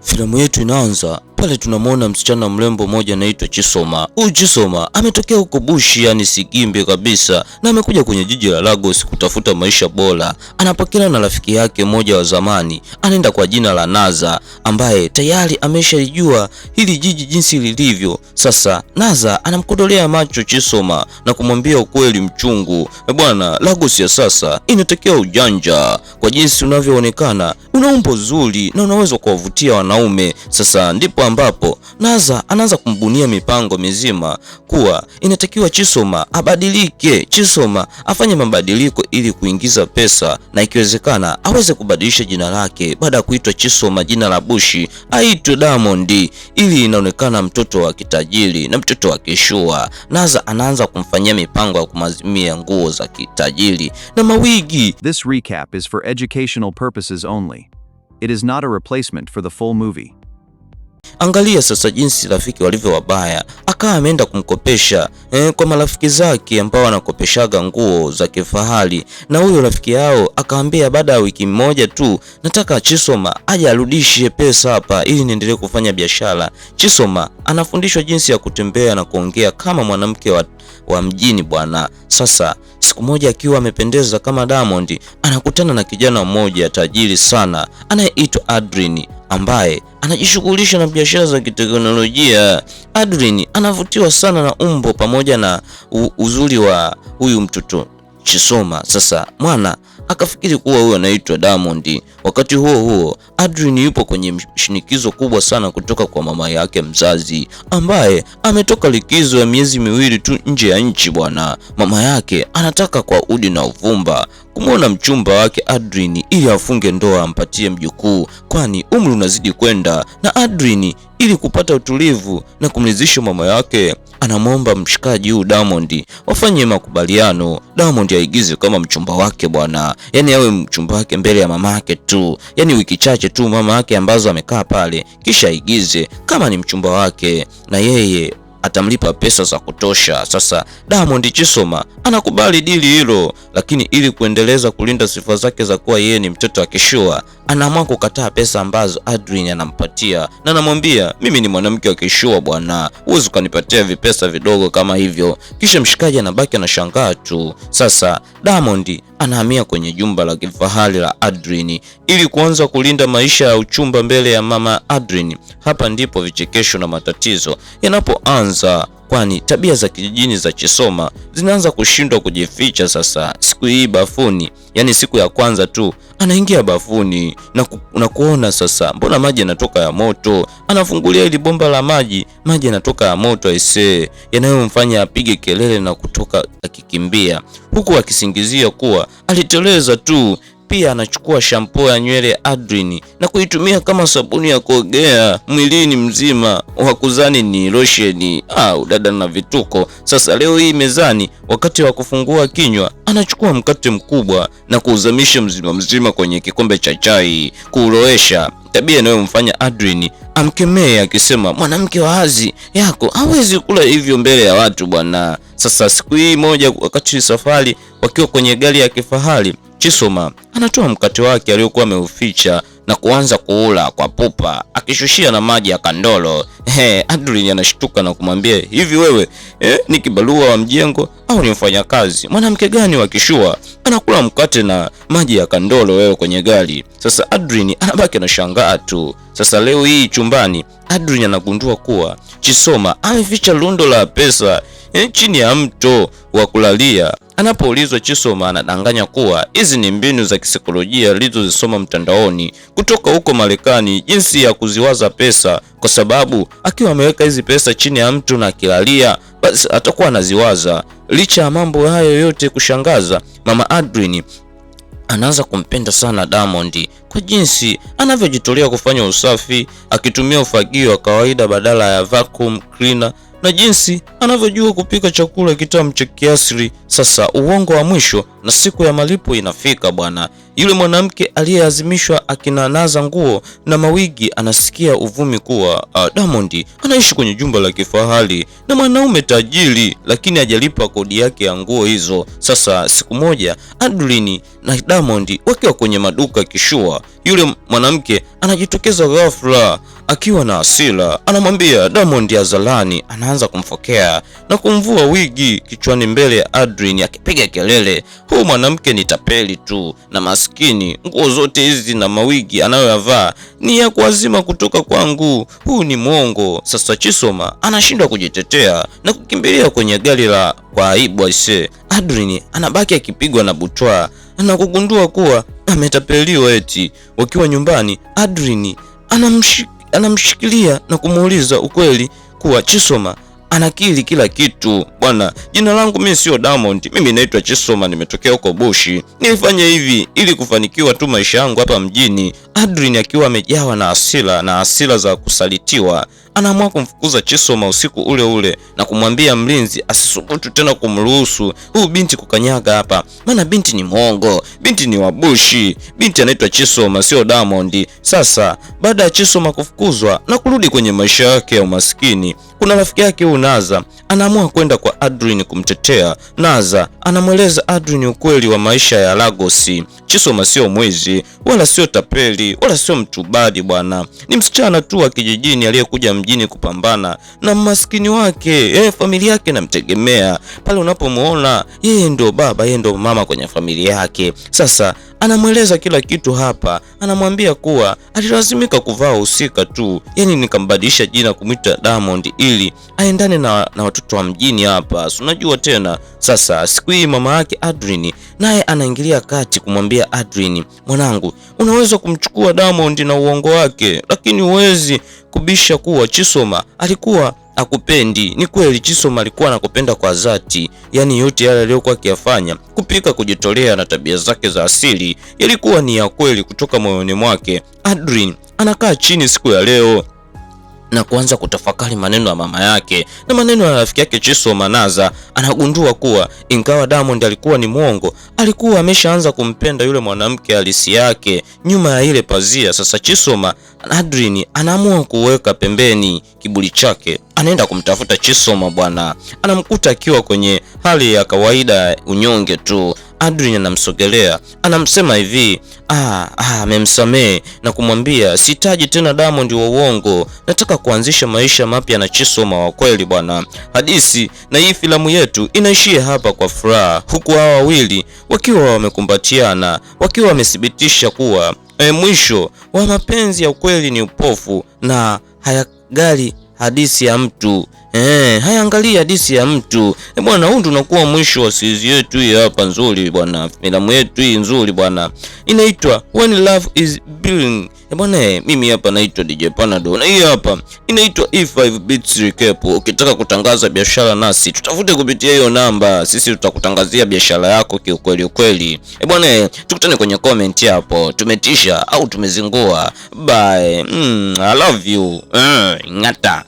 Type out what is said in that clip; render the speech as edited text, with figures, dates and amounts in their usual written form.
Filamu yetu inaanza pale tunamwona msichana mrembo mmoja anaitwa Chisoma. Huyu Chisoma ametokea huko Bushi, yani Sigimbi kabisa, na amekuja kwenye jiji la Lagos kutafuta maisha bora. Anapokelewa na rafiki yake mmoja wa zamani, anaenda kwa jina la Naza, ambaye tayari ameshalijua hili jiji jinsi lilivyo. Sasa Naza anamkodolea macho Chisoma na kumwambia ukweli mchungu, "E bwana, Lagos ya sasa inatokea ujanja. Kwa jinsi unavyoonekana, una umbo zuri na unaweza kuwavutia wanaume." Sasa ndipo ambapo Naza anaanza kumbunia mipango mizima kuwa inatakiwa Chisoma abadilike, Chisoma afanye mabadiliko ili kuingiza pesa na ikiwezekana aweze kubadilisha jina lake, baada ya kuitwa Chisoma jina la Bushi aitwe Diamond, ili inaonekana mtoto wa kitajiri na mtoto wa kishua. Naza anaanza kumfanyia mipango ya kumazimia nguo za kitajiri na mawigi. This recap is for educational purposes only. It is not a replacement for the full movie. Angalia sasa jinsi rafiki walivyo wabaya. Akawa ameenda kumkopesha kwa marafiki zake ambao wanakopeshaga nguo za kifahari, na huyo rafiki yao akaambia baada ya wiki moja tu nataka Chisoma aje arudishe pesa hapa ili niendelee kufanya biashara. Chisoma anafundishwa jinsi ya kutembea na kuongea kama mwanamke wa mjini bwana. Sasa siku moja akiwa amependeza kama Diamond, anakutana na kijana mmoja tajiri sana anayeitwa Adrian ambaye anajishughulisha na biashara za kiteknolojia. Adrian anavutiwa sana na umbo pamoja na uzuri wa huyu mtoto Chisoma. Sasa mwana akafikiri kuwa huyu anaitwa Diamond. Wakati huo huo, Adrian yupo kwenye shinikizo kubwa sana kutoka kwa mama yake mzazi ambaye ametoka likizo ya miezi 2 tu nje ya nchi bwana. Mama yake anataka kwa udi na uvumba kumwona mchumba wake Adrian ili afunge ndoa ampatie mjukuu, kwani umri unazidi kwenda. Na Adrian ili kupata utulivu na kumridhisha mama yake anamwomba mshikaji huyu Diamond wafanye makubaliano. Diamond aigize kama mchumba wake bwana, yani awe mchumba wake mbele ya mama yake tu, yani wiki chache tu mama yake ambazo amekaa pale, kisha aigize kama ni mchumba wake na yeye atamlipa pesa za kutosha. Sasa Diamond Chisoma anakubali dili hilo, lakini ili kuendeleza kulinda sifa zake za kuwa yeye ni mtoto wa kishua, anaamua kukataa pesa ambazo Adrian anampatia na anamwambia, mimi ni mwanamke wa kishua bwana, huwezi ukanipatia vipesa vidogo kama hivyo. Kisha mshikaji anabaki anashangaa tu. Sasa Diamond anahamia kwenye jumba la kifahari la Adrian ili kuanza kulinda maisha ya uchumba mbele ya mama Adrian. Hapa ndipo vichekesho na matatizo yanapoanza, kwani tabia za kijijini za Chisoma zinaanza kushindwa kujificha. Sasa siku hii bafuni, yani siku ya kwanza tu anaingia bafuni na kuona sasa mbona maji yanatoka ya moto. Anafungulia ili bomba la maji, maji yanatoka ya moto aisee, yanayomfanya apige kelele na kutoka akikimbia, huku akisingizia kuwa aliteleza tu. Pia anachukua shampoo ya nywele Adrian na kuitumia kama sabuni ya kuogea mwilini mzima, wakuzani ni losheni. Dada na vituko. Sasa leo hii mezani, wakati wa kufungua kinywa, anachukua mkate mkubwa na kuuzamisha mzima mzima kwenye kikombe cha chai kuulowesha, tabia inayomfanya Adrian amkemee akisema, mwanamke wa hadhi yako hawezi kula hivyo mbele ya watu bwana. Sasa siku hii moja, wakati safari wakiwa kwenye gari ya kifahari, Chisoma anatoa mkate wake aliyokuwa ameuficha na kuanza kuula kwa pupa akishushia na maji ya kandolo. Adrian anashtuka na kumwambia, hivi wewe ni kibarua wa mjengo au ni mfanyakazi? Mwanamke gani wa kishua anakula mkate na maji ya kandolo wewe kwenye gari? Sasa Adrian anabaki anashangaa tu. Sasa leo hii chumbani, Adrian anagundua kuwa Chisoma ameficha lundo la pesa chini ya mto wa kulalia. Anapoulizwa, Chisoma anadanganya kuwa hizi ni mbinu za kisaikolojia alizozisoma mtandaoni kutoka huko Marekani, jinsi ya kuziwaza pesa, kwa sababu akiwa ameweka hizi pesa chini ya mtu na akilalia, basi atakuwa anaziwaza. Licha ya mambo hayo yote kushangaza, mama Adrian anaanza kumpenda sana Diamond kwa jinsi anavyojitolea kufanya usafi akitumia ufagio wa kawaida badala ya vacuum cleaner na jinsi anavyojua kupika chakula kitamu cha kiasili. Sasa uongo wa mwisho na siku ya malipo inafika bwana. Yule mwanamke aliyeazimishwa akina Naza nguo na mawigi anasikia uvumi kuwa Diamond anaishi kwenye jumba la kifahari na mwanaume tajiri, lakini hajalipa kodi yake ya nguo hizo. Sasa siku moja Adlin na Diamond wakiwa kwenye maduka kishua, yule mwanamke anajitokeza ghafla akiwa na hasira, anamwambia Diamond hadharani, anaanza kumfokea na kumvua wigi kichwani mbele ya Adlin akipiga kelele, huu mwanamke ni tapeli tu na maskini, nguo zote hizi na mawigi anayoyavaa ni ya kuazima kutoka kwangu, huu ni mwongo. Sasa Chisoma anashindwa kujitetea na kukimbilia kwenye gari la kwa aibu aisee. Adlin anabaki akipigwa na butwaa na kugundua kuwa ametapeliwa eti. Wakiwa nyumbani, Adlin anamshikilia na kumuuliza ukweli kuwa Chisoma anakiri kila kitu. Bwana, jina langu mimi sio Diamond, mimi naitwa Chisoma, nimetokea huko Bushi. Nilifanya hivi ili kufanikiwa tu maisha yangu hapa mjini. Adlin akiwa amejawa na hasira na hasira za kusalitiwa, anaamua kumfukuza Chisoma usiku ule ule na kumwambia mlinzi asisubutu tena kumruhusu huyu binti kukanyaga hapa, maana binti ni mwongo, binti ni wabushi, binti anaitwa Chisoma sio Diamond. Sasa baada ya Chisoma kufukuzwa na kurudi kwenye maisha yake ya umaskini, kuna rafiki yake huyu Naza anaamua kwenda kwa Adlin kumtetea. Naza anamweleza Adlin ukweli wa maisha ya Lagos. Chisoma sio mwizi wala sio tapeli wala sio mtubadi bwana, ni msichana tu wa kijijini aliyekuja mjini kupambana na maskini wake. Familia yake namtegemea. Pale unapomuona yeye ndio baba, yeye ndio mama kwenye familia yake. Sasa anamweleza kila kitu hapa, anamwambia kuwa alilazimika kuvaa husika tu, yani nikambadilisha jina kumwita Diamond ili aendane na watoto wa mjini hapa, si unajua tena. Sasa siku hii mama yake Adlin naye anaingilia kati kumwambia Adlin, mwanangu, unaweza kumchukua Diamond na uongo wake, lakini huwezi kubisha kuwa Chisoma alikuwa akupendi. Ni kweli Chisoma alikuwa anakupenda kwa dhati, yani yote yale aliyokuwa akiyafanya, kupika, kujitolea na tabia zake za asili yalikuwa ni ya kweli kutoka moyoni mwake. Adlin anakaa chini siku ya leo na kuanza kutafakari maneno ya mama yake na maneno ya rafiki yake Chisoma Naza. Anagundua kuwa ingawa Diamond alikuwa ni mwongo, alikuwa ameshaanza kumpenda yule mwanamke halisi yake nyuma ya ile pazia. Sasa Chisoma, Adlin anaamua kuweka pembeni kiburi chake, anaenda kumtafuta Chisoma bwana. Anamkuta akiwa kwenye hali ya kawaida, unyonge tu. Adlin anamsogelea, anamsema hivi, amemsamehe na kumwambia sitaji tena Diamond wa uongo, nataka kuanzisha maisha mapya na Chisoma wa kweli bwana. Hadisi na hii filamu yetu inaishia hapa kwa furaha, huku hawa wawili wakiwa wamekumbatiana, wakiwa wamethibitisha kuwa mwisho wa mapenzi ya ukweli ni upofu na hayagali hadisi ya mtu. Hayaangalii hadisi ya mtu. Bwana, huu ndio unakuwa mwisho wa series yetu hii hapa nzuri bwana. Filamu yetu hii nzuri bwana. Inaitwa When Love is Building. Bwana, mimi hapa naitwa DJ Panado na hii hapa inaitwa E5 Beats Recap. Ukitaka kutangaza biashara nasi, tutafute kupitia hiyo namba. Sisi tutakutangazia biashara yako kiukweli ukweli. Bwana, tukutane kwenye comment hapo. Tumetisha au tumezingua? Bye. I love you. Ngata.